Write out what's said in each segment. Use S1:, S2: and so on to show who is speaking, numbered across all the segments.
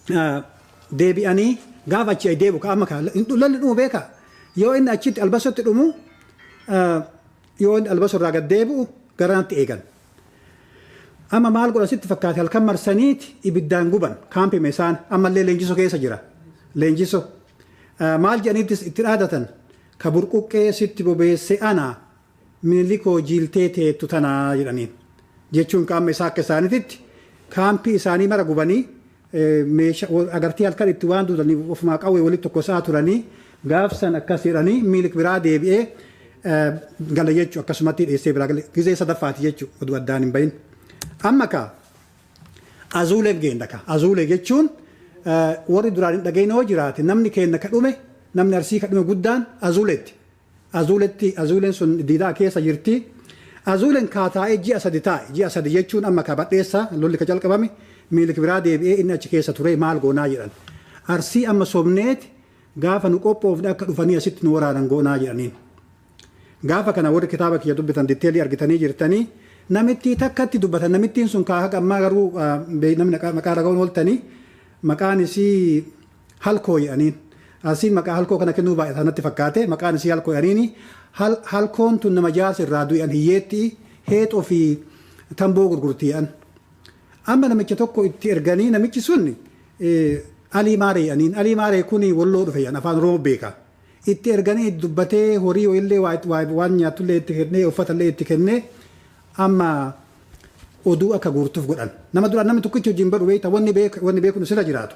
S1: Deebi'anii gaafa achi deebi'u ka amma ka lolli dhumu beeka. Yoo inni achitti Albasootti dhumu, yoo inni Albasoo irraa gad deebi'u garanatti eegan. Amma maal godhan sitti fakkaate? Halkan marsaniiti ibiddaan guban kaampime isaan. Ammallee Leenjisoo keessa jira. Leenjisoo maal jedhaniittis itti dhaadatan? Ka burquqqee sitti bobeesse ana, Minilikoo jiiltee teettu tanaa jedhaniin. Jechuun qaama isaa akka isaaniititti kaampii isaanii mara gubanii, meeshaa agartii halkan itti waan duudaniif ofumaa qawwee walitti tokkosaa turanii gaafsan akkas jedhanii Minilik biraa deebi'ee gala jechuu, akkasumatti dhiyeessee biraa gale. Gizee sadaffaati jechuu oduu addaan hin bahin. Amma ka Azuuleen geenda ka Azuulee jechuun warri duraan hin dhagahin hoo jiraate, namni keenya ka dhume, namni Arsii ka dhume guddaan Azuuleetti. Azuuletti, Azuuleen sun Diidaa keessa jirti. Azuuleen kaa taa'ee ji'a 3 taa'e. Ji'a 3 jechuun amma ka badheessa lolli ka jalqabame Minilik biraa deebi'ee inni achi keessa ture. Maal goonaa jedhan? Arsii amma sobneeti gaafa nu qophoofne akka dhufanii asitti nu waraanan goonaa jedhaniin. Gaafa kana warri kitaaba kiyya dubbitan detail argitanii jirtanii. Namittii takkatti dubbatan. Namittiin sun kaa haqa ammaa garuu namni maqaa dhaga'uun ooltanii maqaan isii Halkoo jedhaniin. Asiin maqaa Halkoo kana kennuu baay'ata natti fakkaate. Maqaan isii Halkoo jedhaniini. Halkoon tun nama jaarsa irraa du'an, hiyyeetti, heexoo fi tamboo gurgurti jedhan. Amma namicha tokko itti erganii, namichi sun Alii Maaree jedhaniin. Alii Maaree kun Walloo dhufe jedhan, afaan Oromoo beeka. Itti erganii dubbatee horii wayillee waan nyaatullee itti kennee, uffatallee itti kennee, amma oduu akka guurtuuf godhan. Nama duraan namni tokkichi wajjin badhu beekta, wanni beeku sirra jiraatu.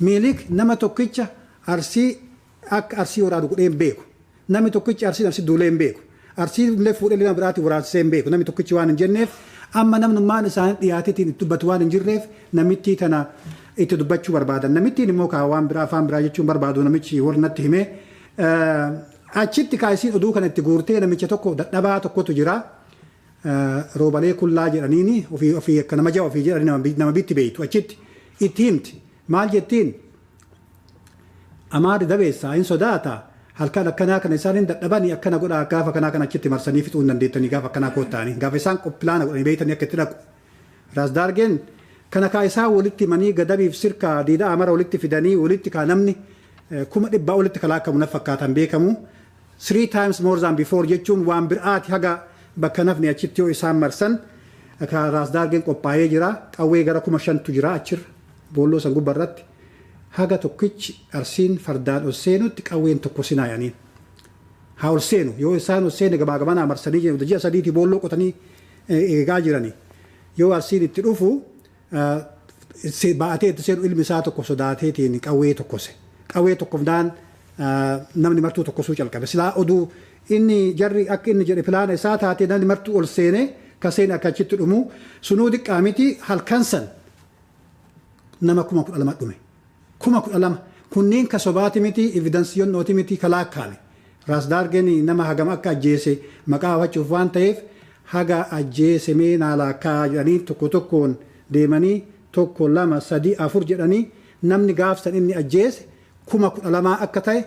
S1: Minilik nama tokkicha Arsii akka Arsii waraanu godhee hin beeku. Namni tokkichi Arsii Arsii duulee hin beeku. Arsii illee fuudhee nama biraatti waraansisee hin beeku. Namni tokkichi waan hin jenneef, amma namnummaan isaanii dhiyaateetiin itti dubbatu waan hin jirreef, namittii tana itti dubbachuu barbaadan. Namittiin immoo kaa waan biraa afaan biraa jechuun barbaadu namichi warri natti himee. Achitti kaa isiin oduu kana itti guurtee, namicha tokko dadhabaa tokkotu jira. Roobalee Kullaa jedhaniini, ofii ofii akka nama ja'a ofii jedhanii nama bitti beeytu achitti itti himti. Maal jettiin? Amaarri dabeessaa hin sodaata. Halkan akkanaa kana isaan hin dadhabanii, akkana godhaa, gaafa kanaa kana achitti marsanii fixuu hin dandeettanii, gaafa akkanaa koottaanii gaafa isaan qophilaana godhanii beeytanii akka itti dhaqu. Raas Daargeen kana kaa isaan walitti himanii Gadabiif Sirkaa Diidaa Amara walitti fidanii walitti kaa namni 100,000 olitti kalaakamu na fakkaatan beekamu. Three times more than before jechuun waan biraati. Haga bakka nafni achitti yoo isaan marsan ka Raas Daargeen qophaa'ee jira. Qawwee gara 5,000tu jira achirra boolloo san gubbaa irratti. Haga tokkichi Arsiin fardaan ol seenutti qawween tokko sinaa jedhaniin. Haa ol seenu. Yoo isaan ol seene gamaa gamanaa marsanii jiru, ji'a 3ti boolloo qotanii eegaa jirani. Yoo Arsiin itti dhufu baatee itti seenu, ilmi isaa tokko sodaateetiin qawwee tokkose. Qawwee tokkofnaan namni martuu tokkosuu calqabe. Silaa oduu inni jarri akka inni jedhe pilaana isaa taatee namni martuu ol seene ka seene akka achitti dhumu sunuu diqqaa miti. Halkan san nama 12,000 dhume. 12,000 kunniin ka sobaati miti, evidence yonnooti miti, ka laakkaame. Raas Daargeen nama hagam akka ajjeese maqaa hafachuuf waan ta'eef, haga ajjeese mee naa laakkaa jedhanii tokko tokkoon deemanii, tokko, lama, sadi, afur jedhanii, namni gaafsan inni ajjeese 12,000 akka ta'e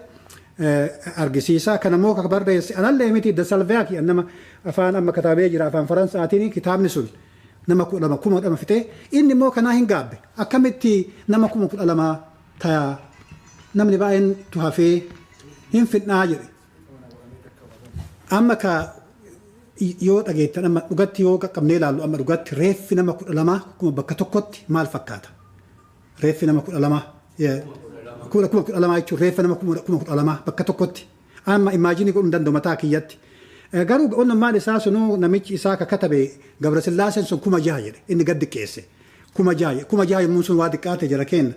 S1: argisiisa. Kana immoo ka barreesse anallee miti, de Salviac nama afaan amma katabee jira afaan Faransaatiin kitaabni sun. Nama 12, 12,000 fixee inni immoo kanaa hin gaabbe. Akkamitti nama 12,000 ta'a, namni baay'een tu hafee hin fidnaa jedhe. Amma ka yoo dhageettan, amma dhugatti yoo qaqqabnee ilaallu, amma dhugatti reeffi nama 12 kuma bakka tokkotti maal fakkaata? Reeffi nama 12, 12,000 jechuun reeffa nama 12,000 bakka tokkotti. Amma imagine godhuu hin danda'u mataa kiyyatti. Garuu onnummaan isaa sunuu namichi isaa ka katabe Gabrasillaaseen sun 6,000 jedhe, inni gad diqqeesse. 6,000, 6,000 yommuu sun waa xiqqaate jira kenna.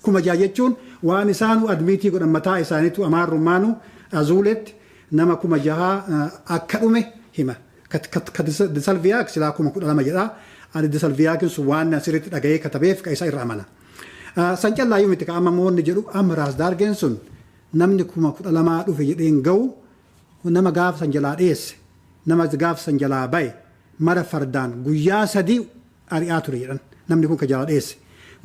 S1: 6,000 jechuun waan isaanuu admit godhan mataa isaaniitu amaarrummaanu Azuuletti nama 6,000 akka dhume hima. Ka de Salviac silaa 12,000 jedha. Ani de Salviacin sun waan asirratti dhaga'ee katabeef ka isa irra amana. San callaayyuu miti ka amma moonni jedhu. Amma Raas Daargeen sun namni 12,000 dhufe jedheen ga'u, nama gaaf san jalaa dheesse, nama gaaf san jalaa baye mara fardaan guyyaa 3 ari'aa ture jedhan. Namni kun ka jalaa dheesse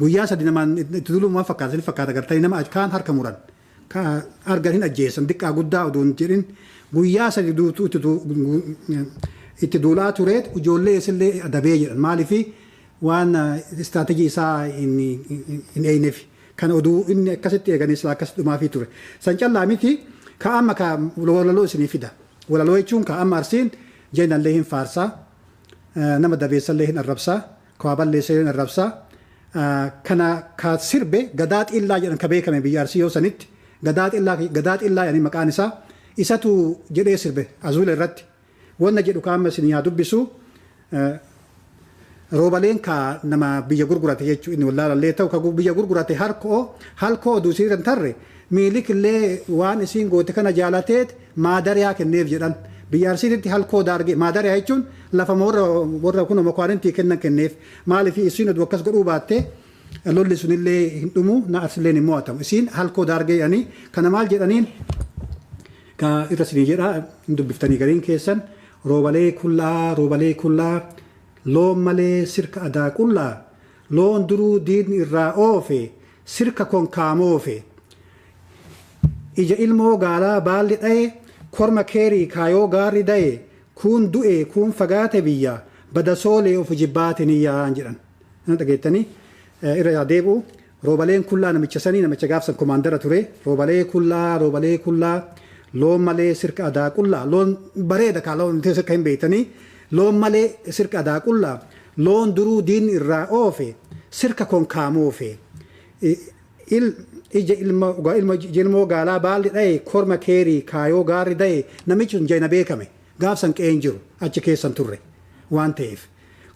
S1: guyyaa 3 namaan itti duluun waan fakkaata sin fakkaata gartanii nama kaan harka muran, ka argan hin ajjeesan, diqqaa guddaa oduu hin jedhin guyyaa 3 duutuu itti duulaa tureet ijoollee isillee adabee jedhan. Maaliifi Waan istiraatejii isaa hin eeyneef kan oduu inni akkasitti eeganis akkasitti dhumaafii ture. San callaa miti, ka amma ka walaloo isinii fida. Walaloo jechuun ka amma Arsiin jeenallee hin faarsaa, nama dabeessallee hin arrabsaa, ka waa balleessallee hin arrabsaa. Kana ka sirbe Gadaa Xiillaa jedhan, ka beekame biyya Arsii yoo sanitti Gadaa Xiillaa, Gadaa Xiillaa jedhanii maqaan isaa, isatu jedhee sirbe Azuula irratti. Wanna jedhu ka amma isin yaa dubbisu. Roobaleen ka nama biyya gurgurate jechuu, inni wallaalallee ta'u ka biyya gurgurate harkoo halkoo oduu isiin tarre Miilik illee waan isiin goote kana jaalateet maadariyaa kenneef jedhan. Biyya Arsiititti halkoo daarge maadariyaa jechuun lafa warra kun mokwaanintii kennan kenneef. Maaliif isiin oduu akkas godhuu baatte lolli sunillee hin dhumu, na Arsilleen hin mo'atamu. Isiin halkoo daargee jedhanii kana maal jedhaniin ka irra isinii jedha, hin dubbiftanii gariin keessan. Roobalee kullaa, roobalee kullaa, loon malee sirka adaa qullaa, loon duruu diinni irraa oofe, sirka konkaamoofe, ija ilmoo gaalaa baalli dha'e, korma keerii kaayoo gaarri da'e, kuun du'e kuun fagaate, biyya badasoolee of jibbaatin yaa'an jedhan. Dhageettanii irra deebi'u. Roobaleen kullaa namicha sanii, namicha gaafsan komaandara ture. Roobalee kullaa, roobalee kullaa, loon malee sirka adaa qullaa, loon bareeda kaa loon sirka hin beektanii, loon malee sirka adaa qullaa, loon duruu diinni irraa oofe, sirka konkaamoofe, ija ilmoo gaalaa baalli dha'e, korma keerii kaayoo gaarri da'e. Namichi sun jayna beekame gaafsan qe'een jiru achi keessan turre waan ta'eef,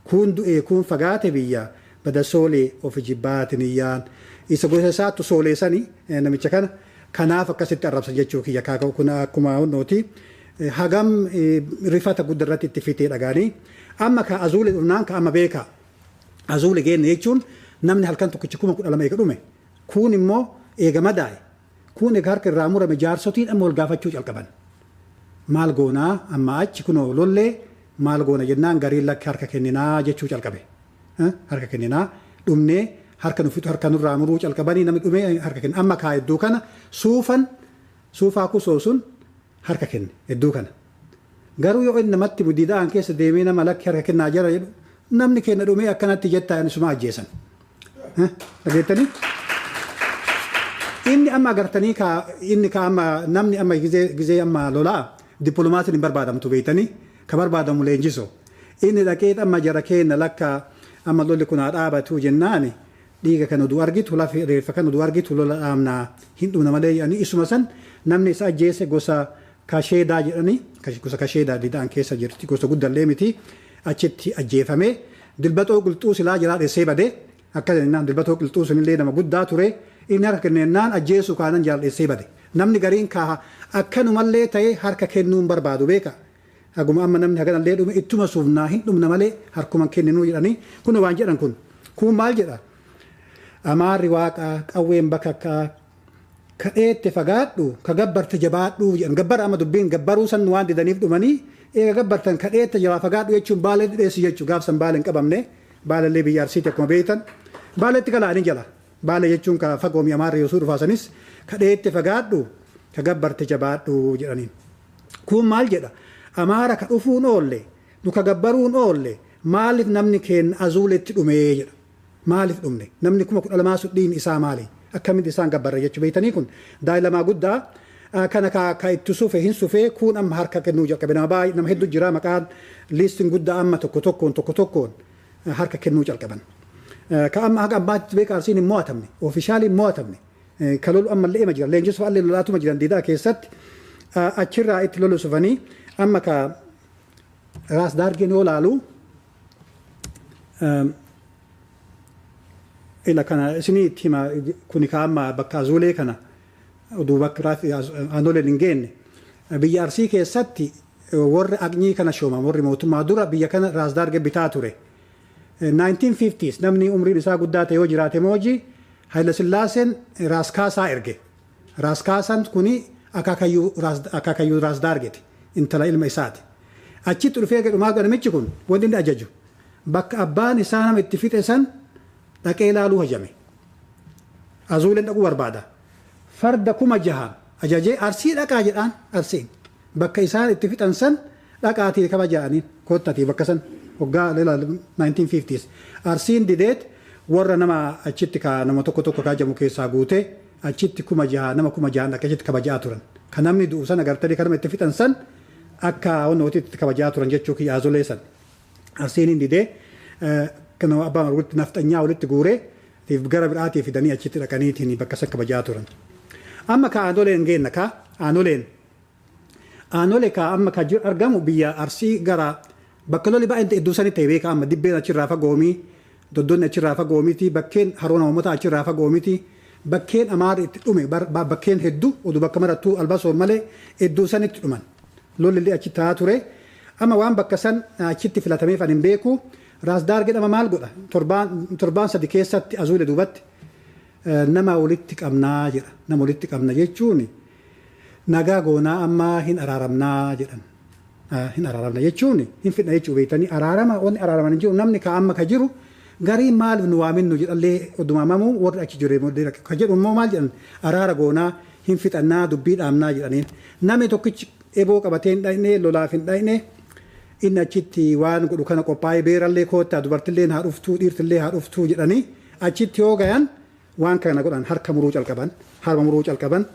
S1: kuun du'e kuun fagaate, biyya badasoolee of jibbaatin iyyaan isa gosa isaattu sooleessanii namicha kana. Kanaaf akkasitti arrabsa jechuu kiyya. Kun akkuma hundooti hagam rifata guddaa irratti itti fitee dhagaanii. Amma ka Azuule dhufnaan, ka amma beeka Azuule geenne jechuun namni halkan tokkichi 12,000 eega dhume, kuun immoo eega madaa'e, kuun eega harka irraa murame, jaarsotiin amma wal gaafachuu calqaban. Maal goonaa amma achi kunoo lollee maal goona jennaan, gariin lakki harka kenninaa jechuu calqabe. Harka kenninaa, dhumnee harka nufitu harka nurraa muruu calqabanii, namni dhumee harka kenne. Amma kaa hedduu kana suufan suufaa kusoo sun harka kenne hedduu kana. Garuu yoo inni namatti diida'aan keessa deemee nama lakki harka kennaa jira jedhu, namni kenna dhumee akkanatti jettaa inni suma ajjeesan. Dhageettanii? Inni amma agartanii ka inni ka amma namni amma gizee amma lolaa dippiloomaasiin hin barbaadamtu beektanii, ka barbaadamu leenjiso. Inni dhaqee amma jara keenya lakka amma lolli kun haa dhaabatu jennaani, dhiiga kan oduu argitu, lafa reeffa kan oduu argitu, lola dhaabnaa, hin dhumna malee jedhanii isuma san namni isa ajjeese gosa kasheedaa jedhanii, gosa kasheedaa didaan keessa jirti, gosa guddallee miti, achitti ajjeefame. Dilbatoo Qilxuu silaa jalaa dheessee bade. Akka jennaan Dilbatoo Qilxuu sunillee nama guddaa ture, inni harka kennennaan ajjeesuu kaanan jala dheessee bade. Namni gariin kaa akkanumallee ta'e harka kennuun barbaadu beeka. Haguma amma namni haganallee dhume ittuma suufnaa, hin dhumna malee harkuma kenninuu jedhanii. Kun waan jedhan kun maal jedha? Amaarri waaqaa qawween bakakkaa, kadheette fagaadhu, ka gabbarte jabaadhu jedhan. Gabbara amma dubbiin gabbaruu san waan didaniif dhumanii. Eega gabbartan kadheette jalaa fagaadhu jechuun baalee dhidheessi jechuu. Gaafsan baalee hin qabamne, baalellee biyya Arsiiti akkuma beektan, baaleetti galaanii jala baalee jechuun ka fagoomi. Amaarri yoosuu dhufaasanis kadheette fagaadhu, ka gabbarte jabaadhu jedhaniin. Kun maal jedha? Amaara ka dhufuun oolle, nu ka gabbaruun oolle, maaliif namni keenya Azuuletti dhumee jedha. Maaliif dhumne namni 12,000 sun? Dhiin isaa maali? Akkamitti isaan gabbarra jechuu beektanii? Kun daa'ilamaa guddaa kana ka itti sufe hin sufee. Kun amma harka kennuu jalqabe. Nama baay'ee, nama hedduu jira, maqaan liistiin guddaa. Amma tokko tokkoon tokko tokkoon harka kennuu jalqaban. Ka amma haga ammaatti beeka Arsiin hin mo'atamne, officially hin mo'atamne. Ka lolu ammallee ima jira, leenjisuu allee lolaatuma jiran diidaa keessatti. Achirraa itti lolu sufanii. Amma ka Raas Daargeen yoo laalu ila kana isinii itti hima. Kuni ka amma bakka Azuulee kana oduu bakka aanoleen hin geenne, biyya Arsii keessatti warri aqnii kana shooman, warri mootummaa dura biyya kana Raas Daargee bitaa ture. 1950s namni umriin isaa guddaa ta'e yoo jiraate mooji Haayila Sillaaseen Raas Kaasaa erge. Raas Kaasaan kuni akaakayyuu Raas Daargeeti. Intala ilma isaati. Achitti dhufee dhumaa namichi kun wanti inni ajaju bakka abbaan isaa nama itti fixe san dhaqee ilaaluu hajame. Azuuleen dhaquu barbaada. Farda 6,000 ajajee Arsii dhaqaa jedhaan. Arsiin bakka isaan itti fixan san dhaqaatii kabaja'aniin koottatii bakka san. Waggaa 1950s. Arsiin dideet warra nama achitti ka nama tokko tokko kaajamu keessaa guute achitti 6,000 nama 6,000 akka achitti kabajaa turan. Kan namni du'u sana gartanii kanama itti fixan san akka wanni kabajaa turan jechuu kiyya azolee san. Arsiin hin didee kana abbaa walitti nafxanyaa walitti guuree gara biraatii fidanii achitti dhaqaniitiin bakka san kabajaa turan. Amma ka aanoleen geenna ka aanoleen. Aanolee ka amma ka argamu biyya Arsii gara bakka lolli baay'een iddoo sanitti ta'e beeka amma dibbeen achirraa fagoomii doddonni achirraa fagoomiti bakkeen haroon uummata achirraa fagoomiti bakkeen amaarri itti dhume bakkeen hedduu oduu bakka marattuu albasoon malee iddoo sanitti dhuman. Lolli illee achi ta'aa ture. Amma waan bakka san achitti filatameef ani hin beeku. Raasdaar jedhama maal godha? Torbaan sadi keessatti azuule duubatti nama walitti qabnaa jedha. Nama walitti qabna jechuun nagaa goonaa amma hin araaramnaa jedhan. Hin araaramna jechuun hin fidna jechuu beektanii araarama wanni araaraman hin jiru namni ka amma ka jiru garii maaliif nu waaminnu jedhallee odumaamamuu warri achi jiru ka jedhu immoo maal jedhan araara goonaa hin fixannaa dubbii dhaabnaa jedhaniin namni tokkichi eboo qabatee hin dhaqne lolaaf hin dhaqne inni achitti waan godhu kana qophaa'ee beerallee koottaa dubartillee haa dhuftuu dhiirtillee haa dhuftuu jedhanii achitti yoo gayan waan kana godhan harka muruu calqaban harma muruu calqaban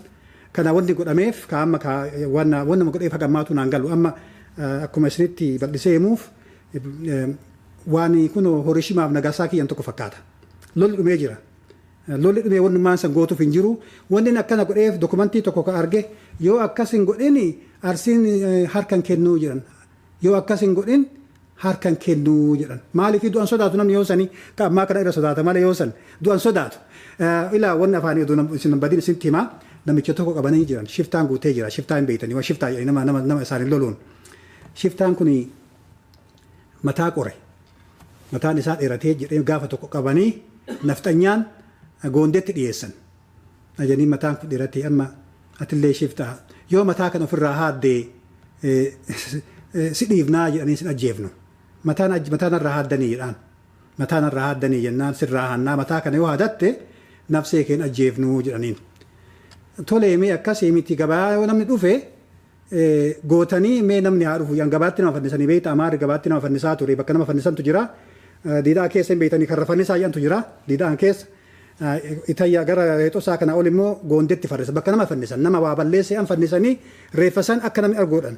S1: kana wanni godhameef ka amma ka wanna godheef haga ammaatu naan galu amma akkuma isinitti bal'isee himuuf waan kun Hirooshimaaf Nagasaakii kiyyan tokko fakkaata. Lolli dhumee jira. Lolli dhumee wanni maan san gootuuf hin jiru. Wanni akkana godheef dokumentii tokko ka arge yoo akkas hin godhin Arsiin harkan kennuu jedhan. Yoo akkas hin godhin harkan kennuu jedhan. Maaliif du'an sodaatu namni yoo sani ka ammaa kana irra sodaata malee yoo san du'an sodaatu. Ilaa wanni afaanii oduu isin badin isin himaa namicha tokko qabanii jiran. Shiftaan guutee jira. Shiftaa hin beeytanii waan shiftaa jedhanii nama nama isaanii loluun. Shiftaan kun mataa qore. Mataan isaa dheeratee jedhee gaafa tokko qabanii nafxanyaan goondetti dhiyeessan. Ajanii mataan kun dheeratee amma atillee shiftaa yoo mataa kana ofirraa haaddee si dhiifnaa jedhanii sin ajjeefnu. Mataan irraa haaddanii jedhaan. Mataan irraa haaddanii jennaan sirraa haannaa mataa kana yoo haadatte nafsee keen ajjeefnu jedhaniin. Tolee mee akkasii miti gabaa yoo namni dhufe gootanii mee namni haa dhufu yan gabaatti nama fannisanii beekta amaarri gabaatti nama fannisaa ture bakka nama fannisantu jira. Diidaa keessa hin beektanii karra fannisaa jedhantu jira diidaan keessa. Itayyaa gara heexosaa kana ol immoo goondetti farrisa bakka nama fannisan nama waa balleessee an fannisanii reeffa san akka namni arguudhaan.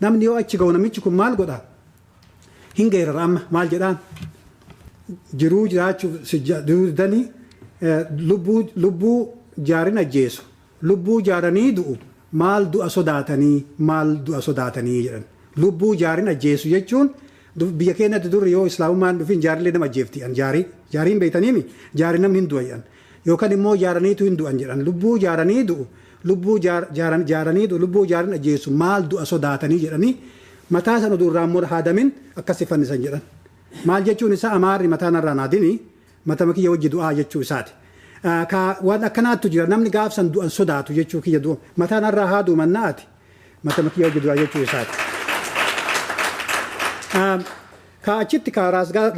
S1: Namni yoo achi ga'u namichi kun maal godha? Hin geerara amma maal jedhaan? Jiruu jiraachuuf didanii lubbuu jaarin ajjeesu lubbuu jaaranii du'u maal du'a sodaatanii maal du'a sodaatanii jedhan. Lubbuu jaarin ajjeesu jechuun biyya keenyatti durri yoo islaamummaan dhufin jaarillee nama ajjeefti an jaarii jaariin beeytaniimi jaarii namni hin du'a jedhan yookaan immoo jaaraniitu hin du'an jedhan lubbuu jaaranii du'u lubbuu jaaranii du'u lubbuu jaarin ajjeesu maal du'a sodaatanii jedhanii mataa sana durraa immoo haadamin akkasi fannisan jedhan. Maal jechuun isaa amaarri mataa narraa naadini matama kiyya wajji du'aa jechuu isaati. Waan akkanaattu jira namni gaafsan du'an sodaatu jechuu kiyya du'u mataa narraa haaduu mannaati matama kiyya wajji du'aa jechuu isaati. Ka achitti ka raasgaa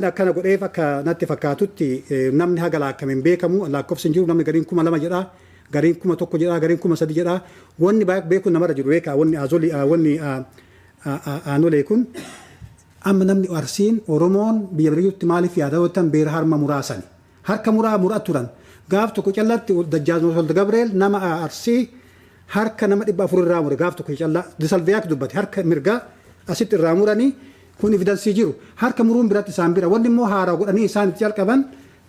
S1: akkana godheef akka natti fakkaatutti namni haga laakkame beekamu lakkoofsi hin jiru namni gariin 2,000 jedhaa gariin 1,000 jedhaa gariin 3,000 jedhaa wanni beekuun namarra jiru beekaa wanni azolii wanni aanolee kun amma namni Arsiin Oromoon biyya biraatti maaliif yaada yoo beera harma muraasani harka muraa muraa turan gaaf tokko callatti Dajjaazmaach Walda Gabriel nama Arsii harka nama 400 irraa mure gaaf tokko callaa Disalviyaak dubbate harka mirgaa asitti irraa muranii kun evidensii jiru harka muruun biratti isaan bira wanni immoo haaraa godhanii isaan itti jalqaban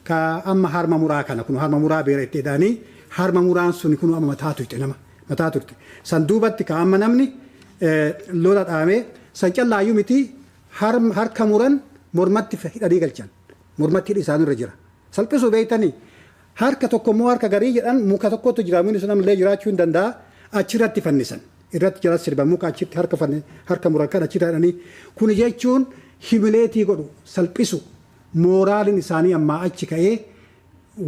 S1: ka amma harma muraa kana kun harma muraa beera itti hidhanii harma muraan sun kun amma mataa turte nama mataa turte san duubatti ka amma namni lola dhaamee san callaayyuu miti harka muran mormatti hidhanii galchan mormatti hidhi isaanirra jira salphisuu beeytanii harka tokko immoo harka garii jedhan muka tokkotu jira muni sun ammallee jiraachuu hin danda'a achirratti fannisan. Irratti jala sirba muka achitti harka muran kan achitti hidhanii kun jechuun himileetii godhu salphisu mooraaliin isaanii ammaa achi ka'ee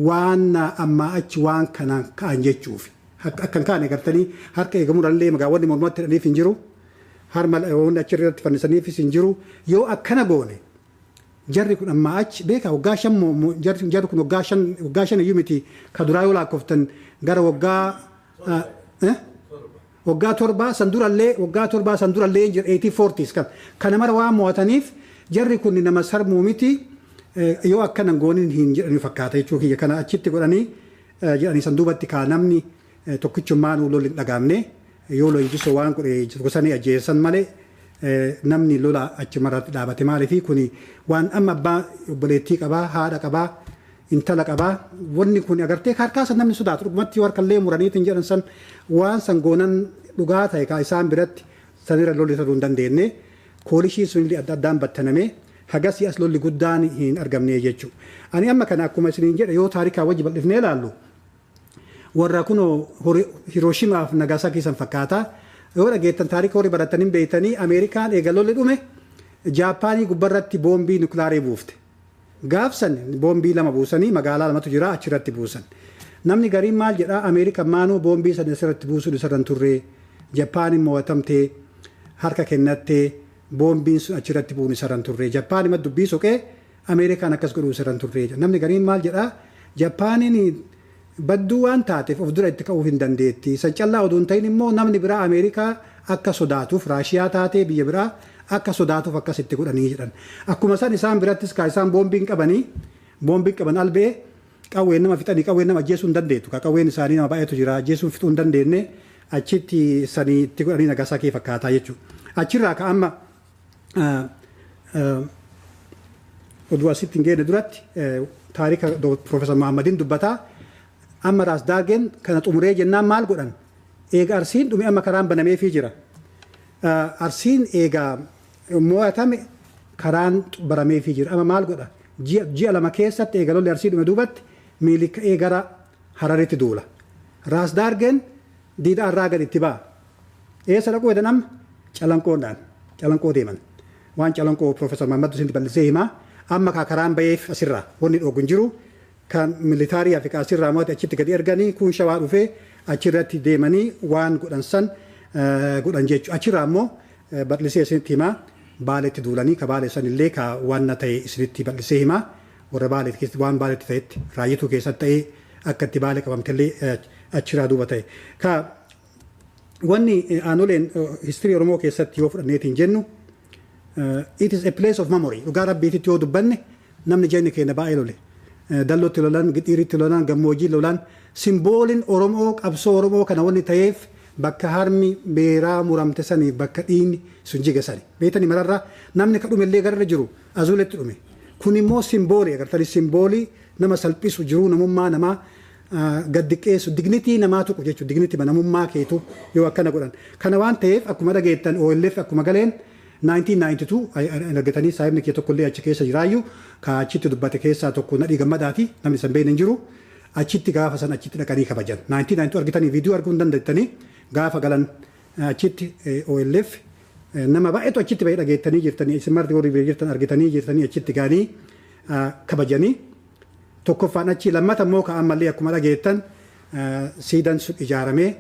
S1: waan ammaa achi waan kanaan ka'an jechuufi akka hin kaane gartanii harka eegamuudhaallee magaawwanni mormatti hidhaniif hin jiru harma wanni achi irratti fannisaniifis hin jiru yoo akkana goone jarri kun ammaa achi beekaa waggaa shan jarri kun waggaa shan iyyuu miti ka duraa yoo lakkooftan gara waggaa waggaa torbaa san durallee waggaa torbaa san durallee hin jiru 1840s kan kana mara waan mo'ataniif Jarri kun nama sarmuu miti, yoo akkana gooniin hin jedhani fakkaata jechuu kiyya. Kana achitti godhanii jedhanii san duubatti kaa namni tokkichummaan lolli hin dhagaamne. Yoo leenjisoo waan godhe gosanii ajjeesan malee namni lola achi marratti dhaabate. Maaliifi kuni waan amma abbaa obboleettii qabaa, haadha qabaa, intala qabaa, wanni kun agartee harkaa san namni sodaatu dhugumatti yoo harkallee muraniitiin jedhan san waan san goonan dhugaa ta'e kaa isaan biratti sanirra lolli ta'uu hin dandeenye. Koolishiin sunillee adda addaan battanamee hagasii as lolli guddaan hin argamne jechuudha. Ani amma kana akkuma isiniin jedhe, yoo taarikaa wajji bal'ifnee ilaallu, warra kunoo Hirooshimaaf Nagaasakii san fakkaata. Yoo dhageettan, taarika warri baratanii beektanii, Ameerikaan eega lolli dhume Jaappaanii gubbarratti boombii nukilaarii buufte. Gaafsan boombii lama buusanii, magaalaa lamatu jira, achirratti buusan. Namni gariin maal jedhaa? Ameerikaan maanuu boombii sana asirratti buusuun isarra hin turre, Jappaan mo'atamtee harka kennattee boombiin sun achirratti bu'uun isarra hin turre. Jappaan ima dubbii soqee Ameerikaan akkas godhuu isarra hin turre. Namni gariin maal jedhaa? Jaappaaniin badduu waan taateef of dura itti ka'uu hin dandeetti. San callaa oduu hin ta'in immoo namni biraa Ameerikaa akka sodaatuuf, Raashiyaa taatee biyya biraa akka sodaatuuf akkasitti godhanii jedhan. Akkuma san isaan birattis kaa isaan boombiin qabanii, boombiin qaban albee qawween nama fixanii, qawween nama ajjeesuu hin dandeettu. Ka qawween isaanii nama baay'eetu jira, ajjeesuu fixuu hin dandeenye, achitti sanii itti godhanii Nagaasakii fakkaataa jechuudha. Achirraa ka amma oduu asitti hin geenye duratti taarika Profeesar Muhammadin dubbataa. Amma Raas Daargeen kana xumuree jennaan maal godhan? Eega Arsiin dhume amma karaan banameefii jira. Arsiin eega mo'atame karaan barameefii jira. Amma maal godha? Ji'a 2 keessatti eega lolli Arsii dhume duubatti Minilik ka'ee gara Hararitti duula. Raas Daargeen diida arraa gad itti ba'a. Eessa dhaquu jedhan amma? Calanqoodhaan. Calanqoo deeman. Waan Calanqoo Profeesar Mahammad isin bal'isee himaa. Amma kaa karaan baheef asirraa wanni dhoogu hin jiru. Kan militaarii Afrikaa asirraa mo'ate achitti gadi erganii, kun Shawaa dhufee achirratti deemanii waan godhan san godhan jechuudha. Achirraa immoo bal'isee isinitti himaa, Baaleetti duulanii ka Baalee san illee ka waan na ta'e isinitti bal'isee himaa. Warra Baalee keessatti waan Baaleetti ta'etti Raayyituu keessatti ta'ee akka itti Baalee qabamtellee achirraa duuba ta'e. Ka wanni Aanoleen history Oromoo keessatti yoo fudhanneetiin jennu, it is a place of memory. Dhugaa Rabbiititti yoo dubbanne, namni jeenyi keenya baay'ee lole. Dallootti lolan, Gixxiiritti lolan, gammoojjii lolan. Simbooliin Oromoo, qabsoo Oromoo kana wanni ta'eef bakka harmi beeraa muramte sanii, bakka dhiigni sun jige sani. Beektanii, mararraa namni ka dhume illee gararra jiru azuuletti dhume. Kun immoo simboolii agartanii, simboolii nama salphisu, jiruu namummaa namaa gad diqqeessu, dignity namaa tuqu jechuudha. Dignity namummaa keetu yoo akkana godhan. Kana waan ta'eef akkuma dhageettan OLF akkuma galeen 1992 argatanii, saahibni kee tokko illee achi keessa jiraayyuu, ka achitti dubbate keessaa tokko Nadhii Gammadaati, namni san beekne hin jiru. Achitti gaafa san achitti dhaqanii kabajan. 1992 argitanii, viidiyoo arguu hin dandeettanii, gaafa galan achitti OLF nama baay'eetu achitti bahee, dhageettanii jirtanii, isin marti warri bira jirtan argitanii jirtanii, achitti gaanii kabajanii. Tokkoffaan achi, lammata immoo ka ammallee akkuma dhageettan siidan sun ijaaramee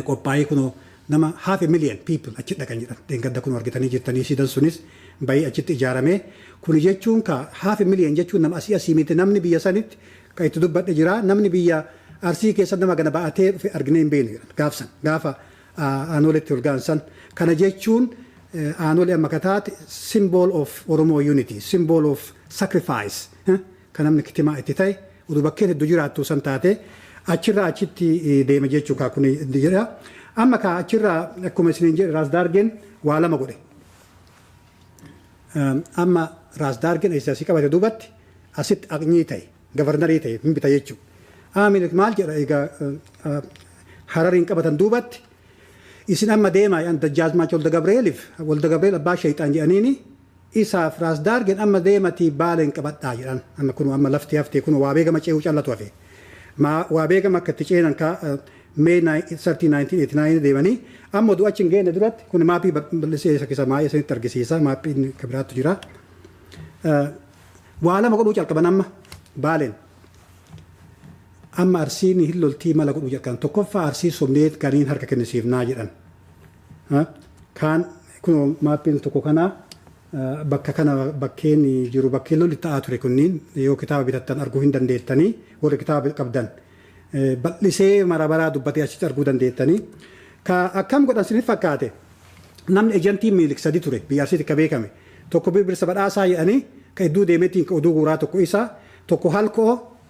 S1: qophaa'ee kunoo nama half a million people achi dhaqan jedhan. Dheengadda kun argitanii jirtanii, siidan sunis bahee achitti ijaaramee. Kuni jechuun ka half a million jechuun nama asii asii miti. Namni biyya sanitti kan itti dubbadhe jira, namni biyya Arsii keessa nama gana ba'atee dhufe arginee hin beeknu jedhan gaafsan, gaafa Aanoletti ol ga'an. Kana jechuun Aanolee amma kataate symbol of Oromoo unity, symbol of sacrifice, kan namni kitimaa itti ta'e oduu bakkeen hedduu jiraattu san taate achirraa achitti deema jechuu kaa kun jedha. Amma kaa achirraa akkuma isiniin jedhe Raas Daargeen waa lama godhe. Amma Raas Daargeen asii qabate duubatti asitti aqnyii ta'e, governorii ta'e hin bita jechuudha. Amiin maal jedha? Egaa Harariin qabatan duubatti isin amma deemaa yan Dajjaazmaach Walda Gabreeliif, Walda Gabreel abbaa Shayxaan jedhaniini, isaaf Raas Daargeen amma deematii Baaleen qabadhaa jedhan. Amma kun amma lafti haftee kun waa beegama ce'uu callatu hafe. Waa beegama akka itti ceenan ka May 30, 1989 deemanii. Amma oduu achi hin geenne duratti kun maappii bal'isee isa keessa maayee isinitti argisiisa, maappiin kan biraattu jira. Waa lama godhuu calqaban amma Baaleen. Amma Arsiin hin loltii, mala godhuu jalqaban. Tokkoffaa Arsii sobnee gariin harka kennisiifnaa jedhan. Kaan kun maappiin tokko kanaa bakka kana bakkeen jiru, bakkeen lolli ta'aa ture kunniin yoo kitaaba bitattan arguu hin dandeettanii, warri kitaaba qabdan bal'isee mara baraa dubbatee achitti arguu dandeettanii. Ka akkam godhan sinif fakkaate? Namni agentii Minilik sadi ture biyya Arsiitti ka beekame. Tokko Birbirsa Badhaasaa jedhanii ka iddoo deemeetiin ka oduu guuraa tokko isa, tokko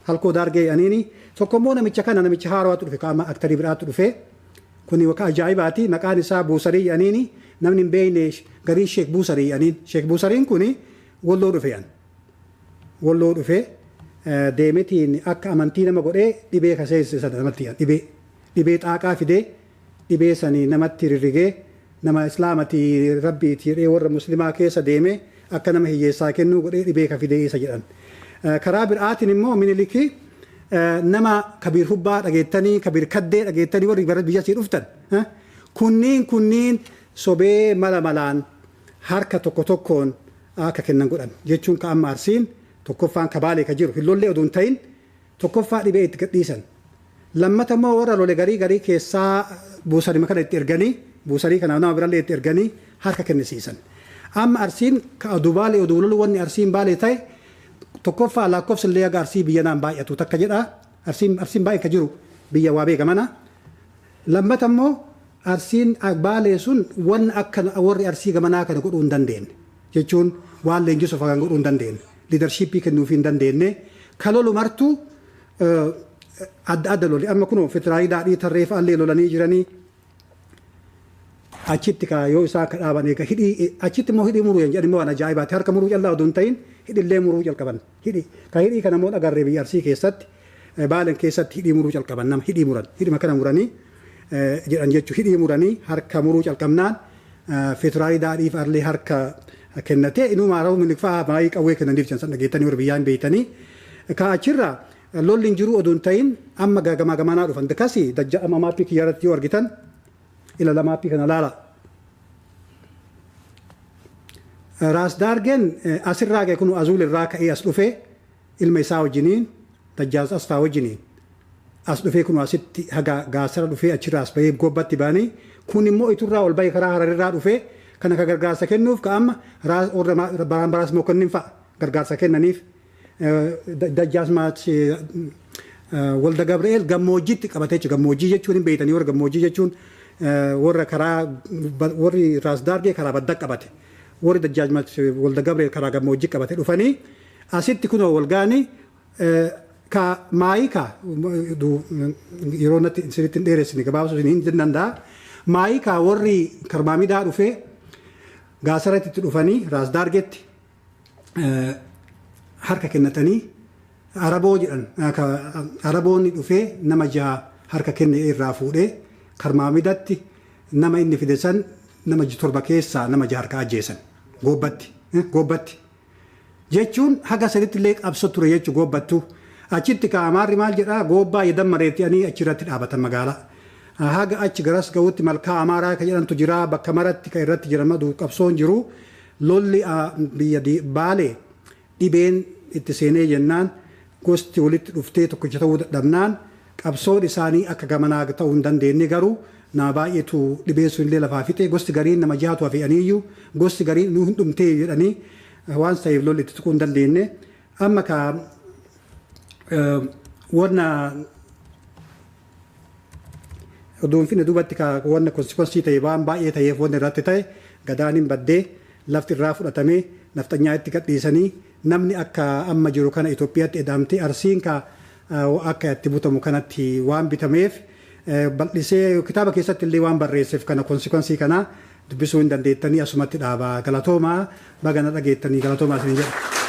S1: Halkoo Daargee jedhaniini, tokko immoo namicha kana, namicha haarawaatu dhufe, ka amma aktarii biraatu dhufe. Kuni waka ajaa'ibaati. Maqaan isaa Buusarii jedhaniini, namni hin beekne gariin Sheek Buusarii jedhaniin. Sheek Buusariin kuni Walloo dhufe jedhan. Walloo dhufe deemetiin akka amantii nama godhee dhibee kaseesse sana namatti jedhan. Dhibee xaaqaa fidee, dhibee sanii namatti rirrigee, nama islaamati rabbiiti jedhee warra muslimaa keessa deemee akka nama hiyyeessaa kennuu godhee dhibee ka fidee isa jedhan. Karaa biraatiin immoo Minilikii nama Kabiir Hubbaa dhageettanii, Kabiir Kaddee dhageettanii, warri biyya sii dhuftan. Kunniin sobee mala malaan harka tokko tokkoon akka kennan godhan jechuun, ka amma Arsiin tokkoffaan ka Baalee ka jiru hin lollee oduu hin ta'in, tokkoffaa dhibee itti gadhiisan. Lammata immoo warra lole garii garii keessaa Buusarii kana itti erganii, Buusarii kana nama birallee itti erganii harka kennisiisan. Amma Arsiin ka oduu Baalee oduu lolu, wanni Arsiin Baalee ta'e tokkoffaa lakkoofsa illee haga Arsii biyya naan baay'atu takka jedha. Arsiin baay'ee ka jiru biyya waa beekamana. Lammata immoo Arsiin Baalee sun wanni akka warri Arsii gamanaa kana godhuu hin dandeenye. Jechuun waan leenjisuuf kan godhuu hin dandeenye. Leadership kennuufii hin dandeenye. Ka lolu martuu adda adda loli. Amma kunoo Fitiraayii Daadhii Tarree fa'aallee lolanii jiranii. Achitti ka yoo isaa akka dhaaban eega hidhii, achitti immoo hidhii muruu jedhan immoo waan ajaa'ibaati. Harka muruu callaa oduu hin ta'in hidhillee muruu jalqaban. Hidhi ka hidhii kana immoo agarree biyya Arsii keessatti, Baalen keessatti hidhii muruu jalqaban, nama hidhii muran, hidhima kana muranii jedhan jechuun, hidhii muranii harka muruu calqabnaan Fitiraayii Daadhii fa'aallee harka kennatee, inuma Rawu Minilik fa'aa baay'ee qawwee kennaniif jedhan san dhageettanii, warra biyyaan beeytanii. Ka achirraa lolli hin jiru oduu hin ta'in amma gamaa gamanaa dhufan. Kasi dajja amma maappii kiyyaarratti yoo argitan, ila maappii kana laala. Raas Daargeen asirraa ga'e, kun Azuul irraa ka'ee as dhufee ilma isaa wajjiniin, Dajjaaz Asfaa wajjiniin as dhufee, kun asitti haga Gaasara dhufee, achirraa as bahee Gobbatti ba'anii, kun immoo Iturraa ol bahee karaa Hararirraa dhufee kana ka gargaarsa kennuuf, ka amma warra Baaraambaraas Mokonnin fa'a gargaarsa kennaniif. Dajjaazmaach Walda Gabri'eel gammoojjiitti qabatee jechuudha. Gammoojjii jechuun hin beektanii, warra gammoojjii jechuun warra karaa, warri Raas Daargee karaa badda qabate. Warri Dajjaazmaach Walda Gabri'eel karaa gammoojjii qabate dhufanii asitti kunoo wal ga'anii ka maayii ka yeroo natti isinitti hin dheeressine gabaabsuu hin danda'a. Maayii ka warri Karmaamidaa dhufee Gaasaratti itti dhufanii Raas Daargeetti harka kennatanii Araboo jedhan. Araboonni dhufee nama jaha harka kenne irraa fuudhee, Karmaamidatti nama inni fide san nama 7 keessaa nama 6 harka ajjeesan Goobbatti. Jechuun haga saditti illee qabso ture jechuu Goobbattu. Achitti ka Amaarri maal jedhaa, Goobbaa yedammareetti ani achirratti dhaabatan magaalaa. Haga achi garas ga'utti malkaa Amaaraa ka jedhantu jira, bakka maratti ka irratti jiran qabsoon jiru. Lolli biyya Baalee dhibeen itti seenee jennaan, gosti walitti dhuftee tokkicha ta'uu dadhabnaan, qabsoon isaanii akka gamanaa ta'uu hin dandeenye. Garuu nama baay'eetu dhibeen sun illee lafaa fixe. Gosti gariin nama jahatu hafe'aniiyyuu, gosti gariin nu hin dhumtee jedhanii waan ta'eef lolli itti tuquu hin dandeenye. Amma ka wanna oduun finne duubatti ka wanna consequence ta'e waan baay'ee ta'eef, wanni irratti ta'e gadaan hin baddee, lafti irraa fudhatamee nafxanyaa itti gadhiisanii, namni akka amma jiru kana Itoophiyaatti edamtee, Arsiin ka akka itti butamu kanatti waan bitameef, bal'isee kitaaba keessatti illee waan barreesseef kana consequence kana dubbisuu hin dandeettanii, asumatti dhaabaa. Galatoomaa, bagana dhageettanii, galatoomaa isin jedha.